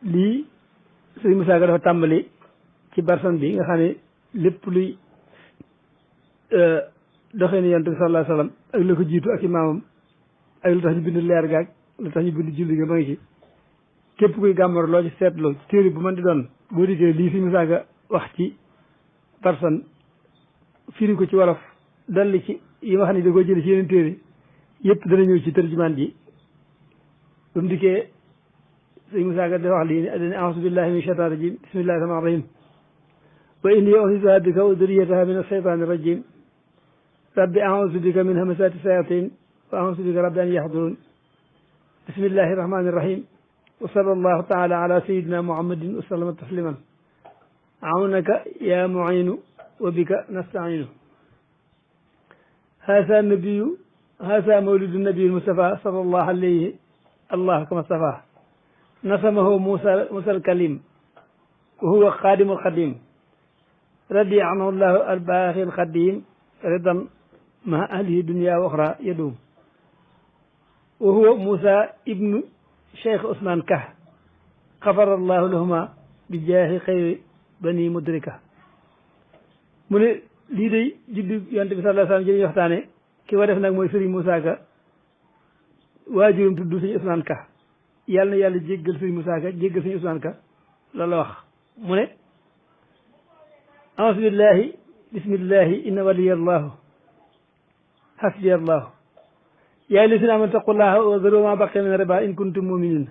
lii sëriñ Moussa Ka dafa tàmbali ci barsan bi nga xam ne lépp luy doxee ni yonent bi sallallahu alayhi wa sallam ak la ko jiitu ak imaamam ak lu tax ñu bind leer gaag lu tax ñu bind julli ga ma ngi ci képp kuy gàmmar loo ci seetloo ci téere bu mën di doon boo dikkee lii sëriñ Moussa Ka wax ci barsan firi ko ci wolof dolli ci yi nga xam ne da koo jële ci yeneen téere yëpp dana ñëw ci tërjumaan ji ba mu dikkee sëñ Moussa Ka dafa wax lii ne a'uuzu billahi min shaytaani rajim bismillahi rahmaani rahim wa inni u'iizuha bika wa durriyataha min ash-shaytaani rajim rabbi a'uuzu bika min hamazaati shayaatiin wa a'uuzu bika rabbi an yahduruun bismillahi rahmaani rahim wa sallallahu taala ala sayyidina muhammadin wa sallama tasliman awnaka ya mu'inu wa bika nasta'iinu haasa mawlidu nabiyyil Mustafa sallallahu alayhi allah kama stafa nasamahu Musa al-Kalim wa huwa xaadimul xadim radi anhu llahu al-baaxi al-xadim ridan ma ahlihi dunya wa oxra yadum wa huwa Musa ibnu Cheikh Ousmane Ka xafara allahu lahuma bi jaahi xayri bani mudrika mu ne lii day juddu yonent bi sallallahu alayhi wa sallam jëriñ waxtaane ki ko def nag mooy Serigne Moussa Ka waajuram tudd Sëñ Ousmane Ka yàlla na yàlla jéggal Sëñ Moussa Ka jéggal Sëñ Ousmane Ka loolu la wax mu ne a'uuzu billahi bismillahi inna waliyallahu hasbiyallahu yaa ayyuhal lazina aamanu ittaqullaha wa dharu ma baqiya mina riba in kuntum mu'minin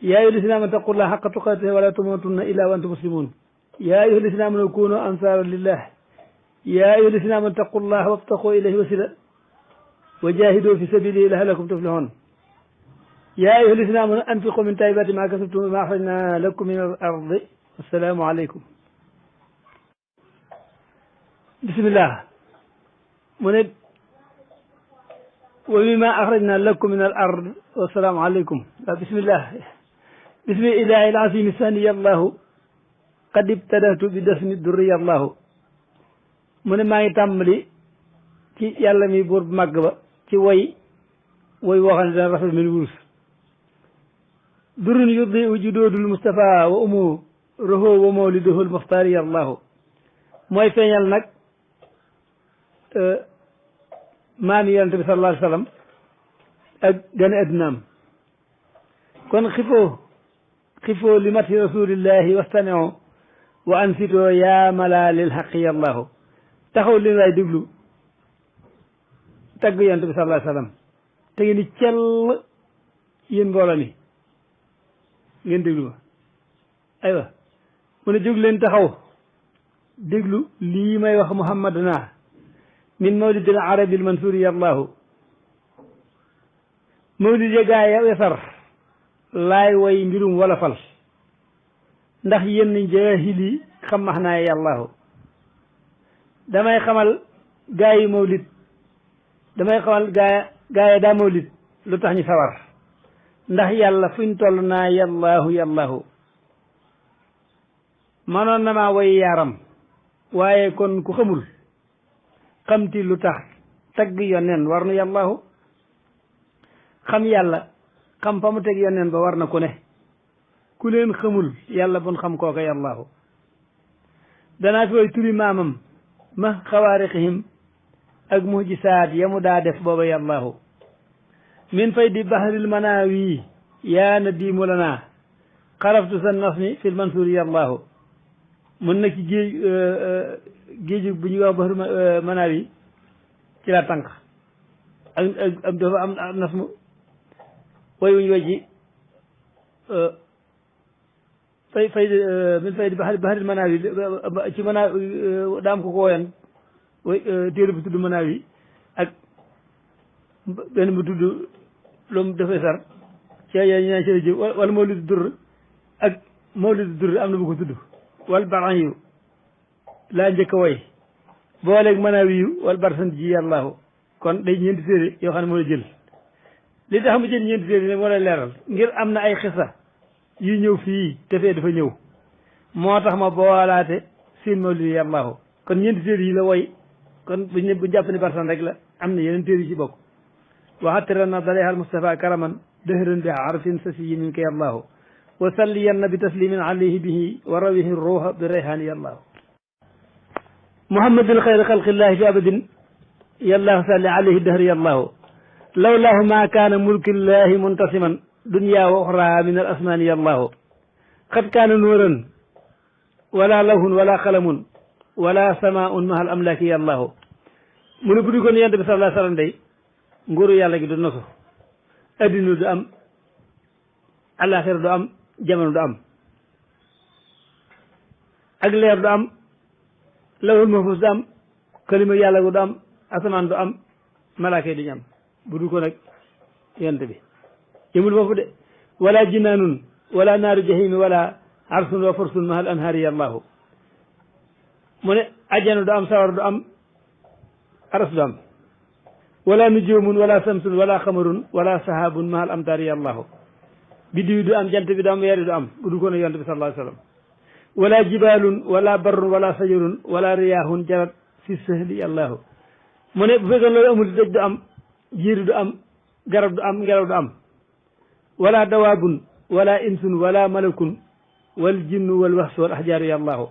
yaa ayyuhal lazina aamanu ittaqullaha haqqa tuqaatihi wa la tamuutunna illa wa antum muslimun yaa ayyuhal lazina aamanu kunu ansaara lillah yaa ayyuhal lazina aamanu ittaqullaha wabtaqu ilayhi wasila wa jaahidu fi sabilihi la'allakum tuflihun yaa ayyuhal lazina aamanu anfiqu min tayyibati ma kasabtum wa ma akhrajna lakum min al-ardi assalaamu aleykum bismillah mu ne wa mimma akhrajna lakum min al-ard wassalaamu aleykum waaw bismillah bismi ilahi al-azim saniya allahu qad ibtadatu bi dasmi durriya allahu mu ne maa ngi tàmbali ci yàlla mi buur bu màgg ba ci woy woo xam ne dana rafet mel wurus durun yuddi judoodul Mustafa wa umu roho wa mawliduhul muxtaari allahu mooy feeñal nag maami yonent bi sallallahu alayhi wa sallam ak gane addunaam kon xifoo li mati rasulillahi wastami'u wa ansitoo yaa mala lil xaqi allahu taxaw leen waay déglu tagg yonent bi sallallahu alayhi wa sallam te ngeen di cell yéen mbooloo mi ngeen déglu ma aywa mu ne jóg leen taxaw déglu lii may wax muhammaduna min mawlidil arabil mansuri allahu mawlid ya gaa ya wesar laay way mbirum wala fal ndax yenn jaahili xam max naa yàllaahu damay xamal gaa yi mawlid damay xamal gaa yi daa mawlid lu tax ñu sawar ndax yàlla fuñ toll naa yàllaahu yàllaahu manoon na maa way yaaram waaye kon ku xamul xamti lu tax tagg yoneen war na yàllaahu xam yàlla xam fa mu teg yoneen ba war na ku ne ku leen xamul yàlla bun xam kooka yàllaahu danaa fi way turi maamam ma xawaariqihim ak muhjisaat ya mu daa def booba yàllaahu min fay di bahril manaawi yaa na diimu lanaa xaraftu sa nasmi fil mansuuri yàllaahu mën na ci géeju bu ñuy wax bahril manaawi ci la tànk ak dafa am nasmu way wuñu way ci min fay di bahril manaawi ci manaawi daam ko woyan way téere bu tudd manaawi ak benn bu tudd lu mu defee sar ci ñaa ci jë wala mawlidu dur ak mawlidu dur am na bu ko tudd wal baran yu laa njëkk a way booleeg manaawi yu wal barsan ji yàllaahu kon day ñeenti téere yoo xam ne moo la jël li tax mu jël ñeenti téere ne moo lay leeral ngir am na ay xisa yu ñëw fii te fee dafa ñëw moo tax ma boolaate seen mawlidu yàllaahu kon ñeenti téere yi la woy kon bu jàpp ne barsan rek la am na yeneen téere yi ci bokk وعطرنا ضريح المصطفى كرما دهر بعرف سسي منك يا الله وسلين بتسليم عليه به ورويه الروح بريحان يا الله محمد الخير خلق الله في أبد يا الله صل عليه الدهر يا الله لولاه ما كان ملك الله منتصما دنيا وأخرى من الأسمان يا الله قد كان نورا ولا لوح ولا قلم ولا سماء مع الأملاك يا الله من بدي كون ينتبه صلى الله عليه وسلم دي nguuru yàlla gi du nosu addina du am àllaaxira du am jamono du am ak leer du am lawhul mahfuus du am kalima yàlla gu du am asamaan du am malaaka yi duñu am bu du ko nag yonent bi yëmul foofu de wala jinaanun wala naaru jahimi wala arsun wa fursun mahal anhaari yallahu mu ne ajjana du am sawar du am aras du am wala nujumun wala samsun wala xamarun wala sahabun mahal amtaari yallahu biddiw du am jant bi du am weer du am bu du ko nag yonent bi sallallahu alayhi wa sallam wala jibalun wala barrun wala sajarun wala riyahun jarat fi sahli yallahu mu ne bu fekkoon loolu amul dëj du am jiir du am garab du am ngelaw du am wala dawaabun wala insun wala malakun wal jinnu wal waxsu wal ahjaaru yallahu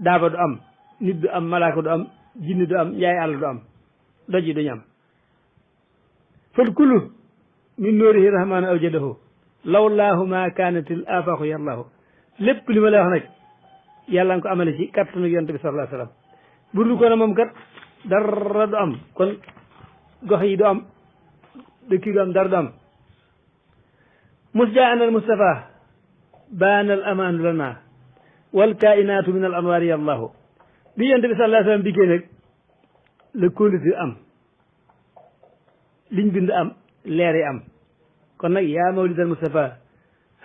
daaba du am nit du am malaaka du am jinni du am njaay àll du am doj yi duñu am fal kullu min nuurihi rahmaanu awjadahu lawlaahu ma kaanatil afaaxu yallahu lépp li ma la wax nag yàlla nga ko amale ci kattanu yonent bi sallallahu alayhi wa sallam bu dul ko ne moom kat dara du am kon gox yi du am dëkk yi du am dara du am musjaa anal mustafa baana al amaanu lana wal kainaatu min al anwaari yallahu bi yonent bi sallallahu alayhi wa sallam dikkee nag la kóolute am liñ bind am leer yi am kon nag yaa mawlid al mustafa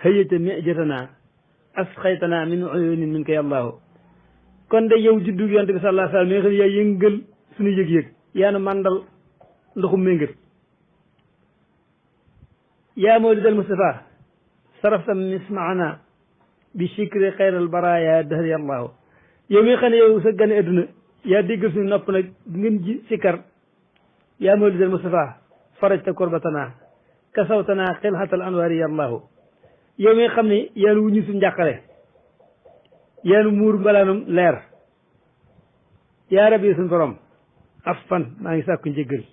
hayyata mijatana asxaytana min uyunin minka yallahu kon de yow juddu yonent bi sallallahu alayhi wa sallam mi nga xam ne yaa yëngal suñu yëg-yëg yaa nu màndal ndoxum méngat yaa mawlid al mustafa sarafta mismaana bi shikri xayral baraya dahri yallahu yow mi nga xam ne yow sa gane adduna yaa déggal suñu nopp nag ngeen ji sikkar yaa mawlid al mustafa farajta korbatana kasawtana xilxatal anwaari yallahu yow mi nga xam ne yaa nu wuñu suñu njàqare yaa nu muur mbalaanum leer yaa rabbi suñu borom affan maa ngi sàkku njëggal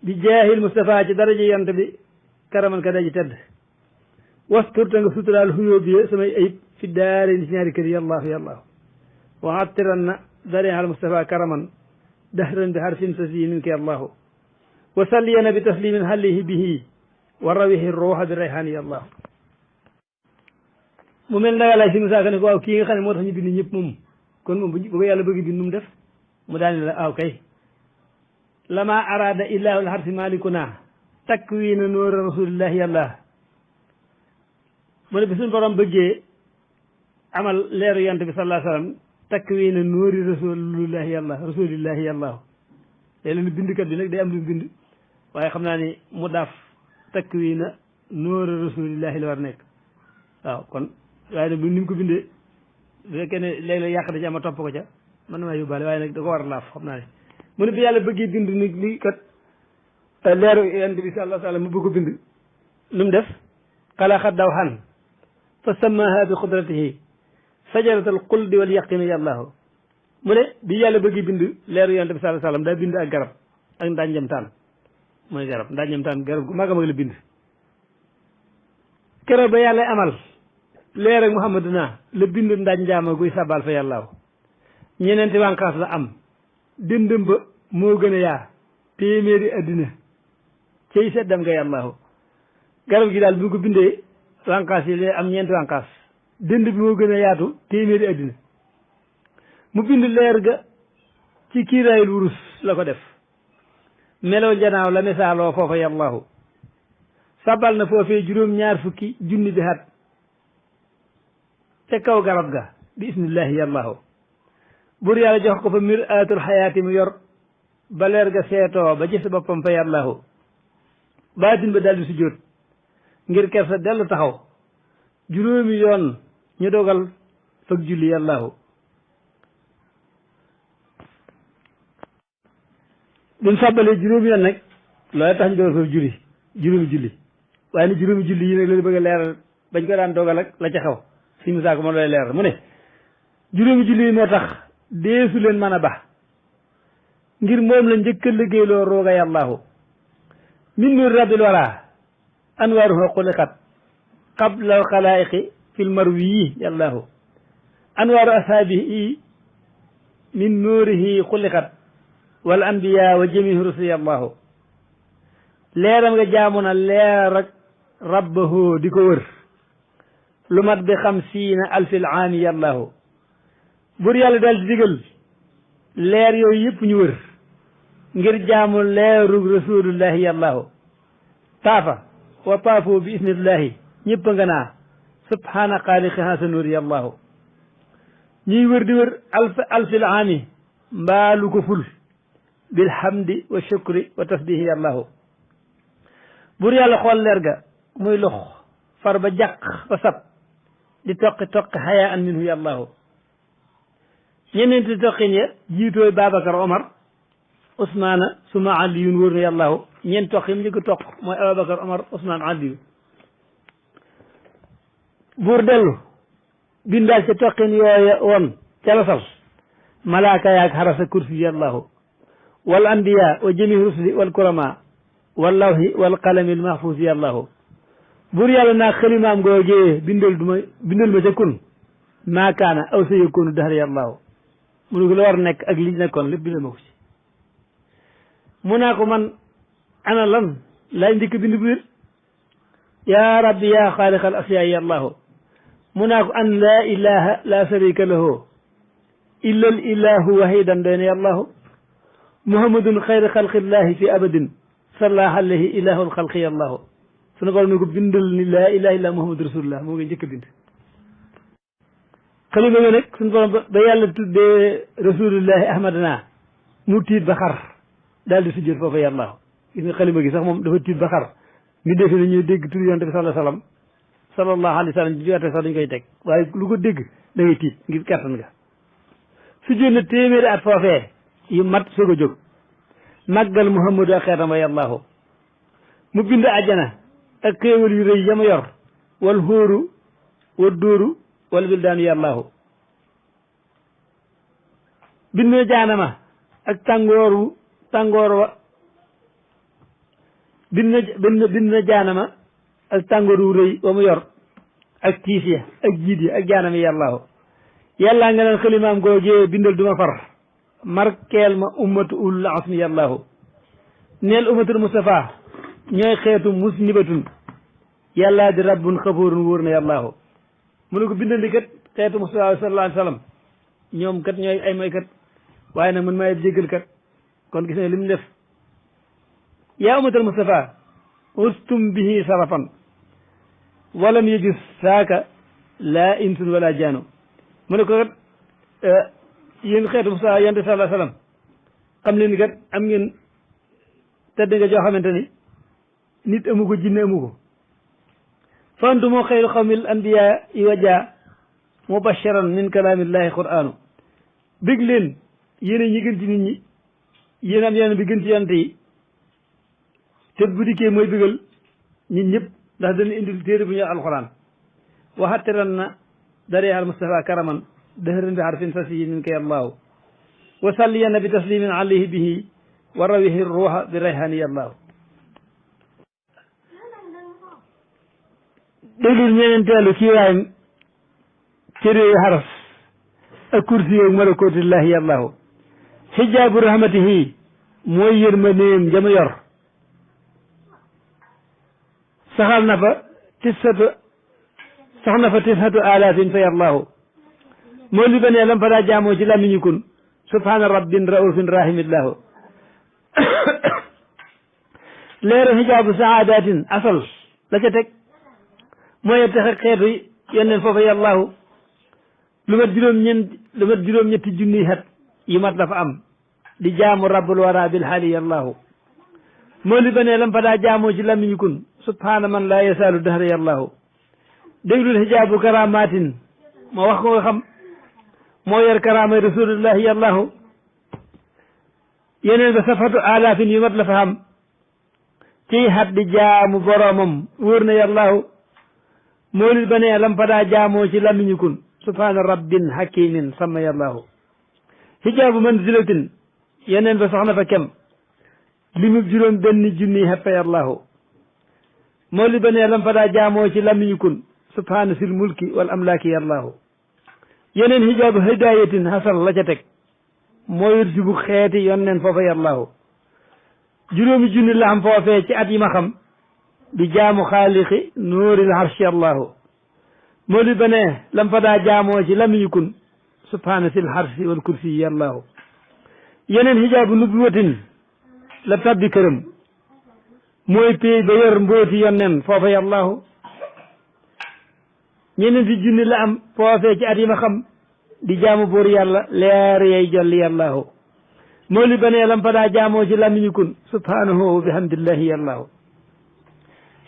bi jaahil Mustafa ci daraja yonent bi karaman ka daji tedd wasturta nga suturaal xuyoo bi samay ayib fi daare ni ci ñaari kër yallahu yallahu wa attiran na darihal Mustafa karaman dahran bi harfin sasi minka yallahu wa salliyana bi taslimin hallihi bihi wa rawihi ruuxa bi rayhaani yallahu mu mel na yàlla si Musaa Ka ne ko waaw kii nga xam ne moo tax ñu bind ñëpp moom kon moom bu ko yàlla bëgg bind nu mu def mu daane la aw kay lama arada illahu alharsi malikuna takwina noora rasulillahi yàlla mu ne bi suñu borom bëggee amal leeru yonent bi sallallahu alayhi wa sallam takwina noori rasulillahi yàlla rasulillahi yàlla léeg-léeg bindkat bi nag day am lu bind waaye xam naa ni mu daaf takwina noora rasulillahi la war nekk waaw kon waaye nag ni mu ko bindee bu fekkee ne léeg-léeg yàq da ci ama topp ko ca man na maa yóbbaale waaye nag da ko war a laaf xam naa ne mu ne bi yàlla bëggee bind ni li kat leeru yonent bi sallallahu alayhi wa sallam mu bëgg ko bind lu mu def xalaqa dawhan fa sammaha bi qudratihi sajaratal xuldi wal yaqini yàllaahu mu ne bi yàlla bëggee bind leeru yonent bi sallallahu alayhi wa sallam daa bind ak garab ak ndànjamtaan mooy garab ndànjamtaan garab gu mag a mag la bind keroog ba yàlla amal leer ak muhammaduna la bind ndànjaama guy sabal fa yàllaahu ñeneenti wànqaas la am dëndëm ba moo gën a yaa téeméeri addina cey seddam nga yàllaahu garab gi daal bi ko bindee wànqaas yi am ñeenti wànqaas dënd bi moo gën a yaatu téeméeri addina mu bind leer ga ci kiiraayul wurus la ko def meloo janaaw la misaaloo foofa yàllaahu sabal na foofee juróom-ñaar fukki junni bi hat ca kaw garab ga bi ismillahi yàllaahu bur yàlla jox ko fa miraatul xayaati mu yor ba leer ga seetoo ba gis boppam fa yàllaahu baatin ba daldi sujjóot ngir kersa dellu taxaw juróomi yoon ñu dogal fag julli yàllaahu buñ sàbbalee juróomi yoon nag loolu tax ñu doon foofu juróomi julli waaye ni juróomi julli yi nag la bëgg a leeral bañ ko daan dogal ak la ca xew suñu musaako moom lay leeral mu ne juróomi julli yi moo tax deesu leen mën a ba ngir moom la njëkk a liggéeyloo rooga yàllaahu min nuur rabbil wara anwaaruhu xuliqat qabla al xalaayiqi fil marwi yàllaahu anwaaru ashaabihi min nuurihi xuliqat wal anbiya wa jamihi rusuli yàllaahu leeram nga jaamu na leer ak rabbahu di ko wër lu mat bi xamsiina alfil aami yàllaahu bur yàlla daal di digal leer yooyu yëpp ñu wër ngir jaamu leerug rasulullahi yàllaahu taafa wa taafoo bi isnillahi ñëpp nga naa subhaana xaaliqi hasa nuur yàllaahu ñuy wër di wër alfil aami mbaalu ko ful bilhamdi wa shukri wa tasbihi yàllaahu bur yàlla xool leer ga muy lox far ba jàq ba sab di toqi xayaa an minhu yàllaahu ñeneenti toqin ya jiitooy Babacar Omar Ousmane suma Aliyun wóor na yàllaahu ñeent toq yi mu njëkk toq mooy Ababacar Omar Ousmane Aliyu buur dellu bindaal ca toqin yooya woon ca la sal malaaka yaag xarasa kursi yàllaahu wal anbiya wa jami rusuli wal kurama wal lawhi wal qalamil mahfuus yàllaahu buur yàlla naa xalimaam googee bindal ma ca kun maakaana aw sa yakunu dahra yàllaahu mu ne ko la war nekk ak liñ nekkoon lépp bindal ma ko ci mu naa ko man ana lan laay njëkk bind bu wér yaa rabbi yaa xaaliqal asyaa yàllaahu mu naa ko an laa ilaha la sharika lahu illa al ilahu wahidan doy na yàllaahu muhammadun xayri xalqillahi fi abadin salla alayhi ilahul xalqi yàllaahu sunu borom ne ko bindal ni laa ilaha illa muhammadu rasulullah moo ngi njëkk a bind xalima nga nag sunu borom ba yàlla tuddee rasulullahi ahmadana mu tiit ba xar daal di sujjóot foofa yàllaahu gis nga xalima gi sax moom dafa tiit ba xar mi defe ne ñuy dégg tur yonte bi sallallahu alayhi wa sallam ji jote sax dañu koy teg waaye lu ko dégg da ngay tiit ngir kattan nga sujjóot na téeméeri at foofee yu mat soog a jóg màggal muhammadu ak xeetam wa yàllaahu mu bind àjjana ak xéewal yu rëy yama yor wal xóoru wa dóoru wal bildaanu yàllaahu bind na jaanama ak tàngoor wa bind na jaanama ak tàngoor wu rëy wa mu yor ak tiis ya ak jiit ya ak jaanama yàllaahu yàllaa nga naan xalimaam googee bindal duma far markeel ma ummatu ulul asmi yàllaahu neel ummatul Mustafa ñooy xeetu musnibatun yàllaa di rabbun xafoorun wóor na yàllaahu mu ne ko bindal di kat xeetu Mustafa sallallahu alayhi wa sallam ñoom kat ñooy ay may kat waaye nag man maay jéggal kat kon gis ne li mu def yaa ummatul Mustafa ustum bihi sarafan walam yajus saaka laa insun wala jaanu mu ne ko kat yéen xeetu Mustafa yonent sallallahu alayhi wa sallam xam leen ni kat am ngeen tedd nga joo xamante ni nit amu ko jinne amu ko fantu moo xayru xawmil anbiya yi wajaa mubasharan min kalaamillahi qur'aanu bég leen yéen ñi gën ci nit ñi yéen am yonent bi gën ci yonent yi te bu dikkee mooy bégal nit ñëpp ndax dana indil téere bu ñuy alquran waxatiran na dareexal Mustafa karaman dëhëran bi harfin fasiyin min kay allahu wa salliyanna bi taslimin alayhi bihi wa rawihi ruuxa bi rayhani allahu déglul ñeneenteelu kii waayam cër yooyu xaras ak kursi yooyu malakootillahi allahu xijaabu rahmatihi mooy yërmandeem jama yor saxal na fa tisatu alaafin fa yallahu moo li ba nee lam fa daa jaamoo ci làmmiñu kun subhaana rabbin raufin rahimillahu leeru hijaabu saadatin asal la ca teg mooy tax xeetu yenneen foofa yàllaahu lu mat juróom-ñetti junniy xet yu mat la fa am di jaamu rabbul wara bil xaali yàllaahu moo li ba ne lam fa daa jaamoo ci làmmiñu kun subhaana man laa yasaalu dahra yàllaahu déglul hijaabu karamatin ma wax ko nga xam moo yor karaamay rasulullahi yàllaahu yeneen ba safatu alaafin yu mat la fa xam ci xat di jaamu boromam wóor na yàllaahu mawlid ba ne lam fa daa jaamoo ci lamiñu kun subhaana rabbin hakimin sama yàllaahu hijaabu manzilatin yeneen ba soxna fa kem limub juróom benn junni xat fa yàllaahu mawlid ba ne lam fa daa jaamoo ci lamiñu kun subhaana sil mulki wal amlaaki yàllaahu yeneen hijaabu hidayatin hasal la ca teg mooy jubu xeeti yonneen foofa yàllaahu juróomi junni la am foofee ci at yi ma xam di jaamu xaaliqi nuuril arshi allahu mawlid ba ne lam fa daa jaamoo ci lamiñu kun subhaana sil arshi wal kursi yàllaahu yeneen hijaabu nubuwatin la tabbi këram mooy pay ba yor mbooti yonneen foofa yàllaahu ñeneen fi junni la am foofee ci at yi ma xam di jaamu buur yàlla leer yay jolli yàllaahu mawlid ba ne lam fa daa jaamoo ci lamiñu kun subhanahu bihamdillahi yàllaahu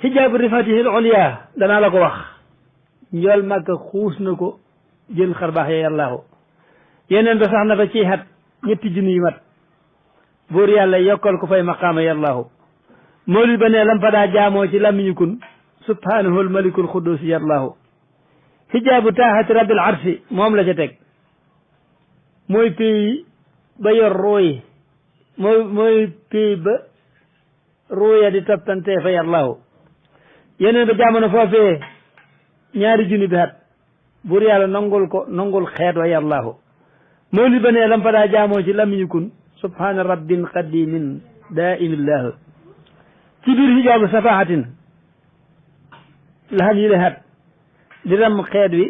hijaabu rifatihi al ulya danaa la ko wax njool màgg xuus na ko jël xarbaax ya yàllaahu yeneen ba sax na fa ci xat ñetti junni yu mat buur yàlla yokkal ko fay maqaama yàllaahu mawlid ba ne lam fa daa jaamoo ci lamiñu kun subhanahu al malikul quddus yàllaahu hijaabu taaxati rabbil arsi moom la ca teg mooy pays ba yor ruuy mooy pays ba ruuya di toppantee fa yàllaahu yeneen ba jamono foofee ñaari junni bi at buur yàlla nangul xeet wa yàllaahu mawlid ba ne lam fa daa jaamoo ci lamiñu kun subhaana rabbin qadimin daaimillahu ci biir hijaabu safaahatin la xam yi le hat di ram xeet wi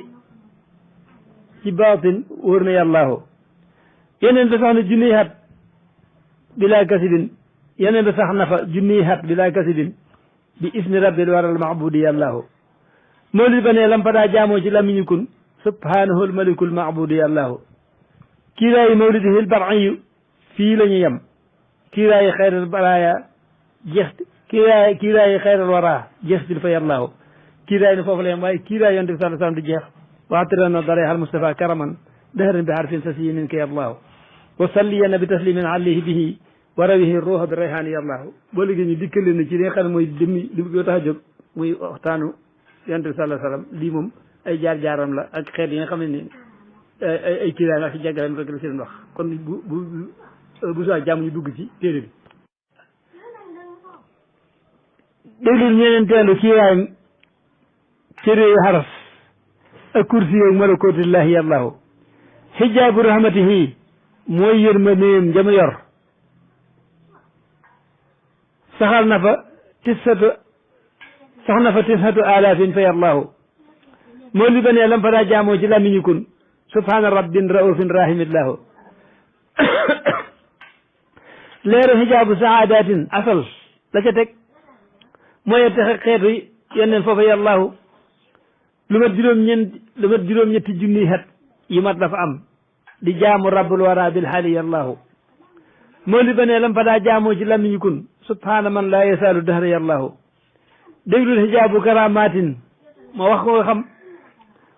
ci baatin wóor na yàllaahu yeneen ba sax na junniy hat bilaa kasibin yeneen ba sax na fa junniy hat bilaa kasibin bi isni rabbil waral maabudi yàllaahu mawlid ba ne lam fa daa jaamoo ci lamiñu kun subhanahu al malikul maabudi yàllaahu kiiraayi mawlidihi al bar'iyu fii la ñu yem kiiraayi xayral baraaya jeex kiiraayi xayral wara jeextil fa yàllaahu kiiraay ni foofu la yem waaye kiiraay yonent bi sallallahu alayhi wasallam du jeex waxtirano dara al mustafa karaman dahran bi harfin sasiyi min ka yàllaahu wa salliyanna bi taslimin alayhi bihi wa rawihi ruuha bi rayhaani yàllaahu boo léegi ñu dikkale na ci li nga xam ne mooy demi li yoo tax a jóg muy waxtaanu yonent bi sallallahu alayhi wasallam lii moom ay jaar-jaaram la ak xeet yi nga xam ne ni ay kiiraay ak ci jàggaleem rek la ci doon wax kon bu saa jàmm ñu dugg ci téere bi déglul ñeneen teelu kiiraayam cëre yu xaras ak kursi yoog malakootillahi yàllaahu hijaabu rahmatihi mooy yërmandeem jama yor saxal na fa tisatu alaafin fa yàllaahu mawlid ba ne lam fa daa jaamoo ci lamiñu kun subhaana rabbin raufin rahimillahu leeru hijaabu saadatin asal la ca teg mooy texe xeetu yenneen foofa yàllaahu lu mat juróom-ñetti junniy xet yi mat dafa am di jaamu rabbul wara bil xaali yàllaahu mawlid ba ne lam fa daa jaamoo ci lamiñu kun subhaana man laa yasaalu dahra yàllaahu déglul hijaabu karamatin ma wax ko nga xam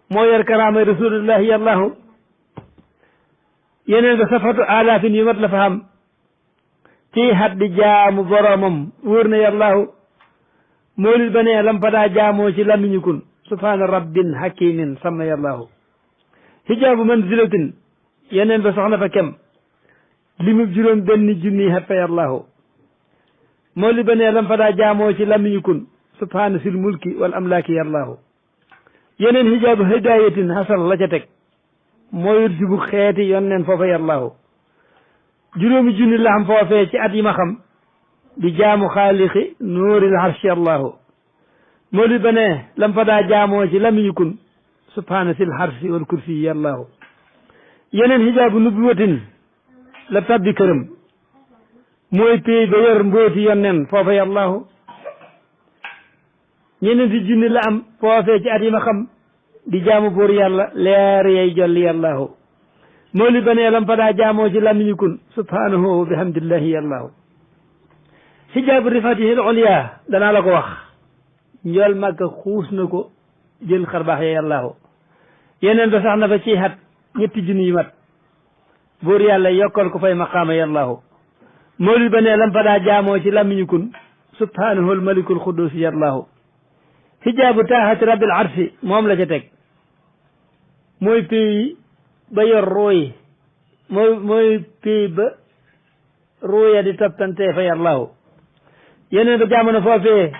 moo yor karaamay rasulillahi yàllaahu yeneen ba safatu alaafin yu mat la fa xam ci xat di jaamu boromam wóor na yàllaahu mawlid ba ne lam fa daa jaamoo ci lamiñu kun subhaana rabbin hakimin sama yàllaahu hijaabu manzilatin yeneen ba soxna fa kem limub juróom benn junni xat fa yàllaahu mawlid ba ne lam fa daa jaamoo ci lamiñu kun subhaana sil mulki wal amlaaki yàllaahu yeneen hijaabu hidayatin hasal la ca teg mooy jubu xeeti yonneen foofa yàllaahu juróomi junni la am foofee ci at yi ma xam di jaamu xaaliqi nuuril arshi allahu mawlid ba ne lam fa daa jaamoo ci lamiñu kun subhaana sil arshi wal kursi yàllaahu yeneen hijaabu nubuwatin la tabbi këram mooy pay ba yor mbooti yonneen foofa yàllaahu ñeneen fi junni la am foofee ci at yi ma xam di jaamu buur yàlla leer yay jolli yàllaahu mawlid ba ne lam fa daa jaamoo ci lamiñu kun subhanahu bihamdillahi yàllaahu hijaabu rifatihi al ulya danaa la ko wax njool màgg xuus na ko jël xarbaax ya yàllaahu yeneen ba sax na fa ci xat ñetti junni yu mat buur yàlla yokkal ko fay maqaama yàllaahu mawlid ba ne lam fa daa jaamoo ci lamiñu kun subhanahu al malikul quddus yallahu hijaabu taahati rabbil arsi moom la ca teg mooy pays ba yor rooyi mooy pays ba rooya di toppante fa yallahu yeneen ba jamono foofee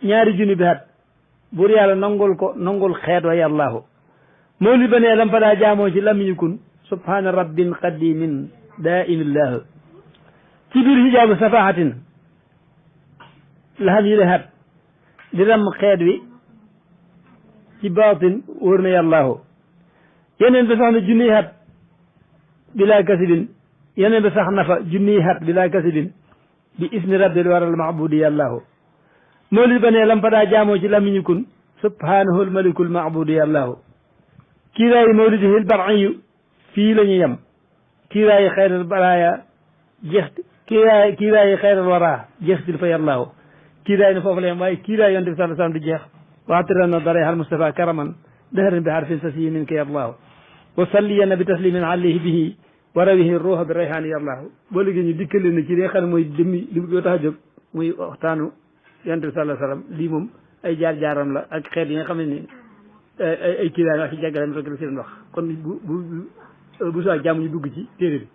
ñaari junni bi at buur yàlla nangul xeet wa yallahu mawlid ba ne lam fa daa jaamoo ci lamiñu kun subhana rabbin qadimin daimillahu ci biir hijaabu safahatin la xam yi le hat di ram xeet wi ci baatin wóor na yàllaahu yeneen ba sax na junniy hat bilaa kasibin yeneen ba sax na fa junniy hat bilaa kasibin bi isni rabbil waral maabudi yàllaahu mawlid ba ne lam fa daa jaamoo ci lamiñu kun subhanahu al malikul maabudi yàllaahu kiiraayi mawlidihi al bar'iyu fii la ñu yem kiiraayi xayral baraaya jeexti kiiraayi xayral waraa jeextil fa yàllaahu kiiraay ne foofu la yem waaye kiiraay yonent bi sallallahu alayhi wasallam du jeex waxtiran na daray al Mustafa karaman dahran bi harfin sasiyi min ka yàllaahu wa salliyanna bi taslimin alayhi bihi wa rawihi ruuha bi rayhaani yàllaahu boo liggéey ñu dikkale na ci li nga xam ne mooy demi li yoo tax a jóg muy waxtaanu yonent bi sallallahu alayhi wasallam lii moom ay jaar-jaaram la ak xeet yi nga xam ne ni ay kiiraay ak ci jàggale rek la si leen wax kon bu saa jàmm ñu dugg ci téere bi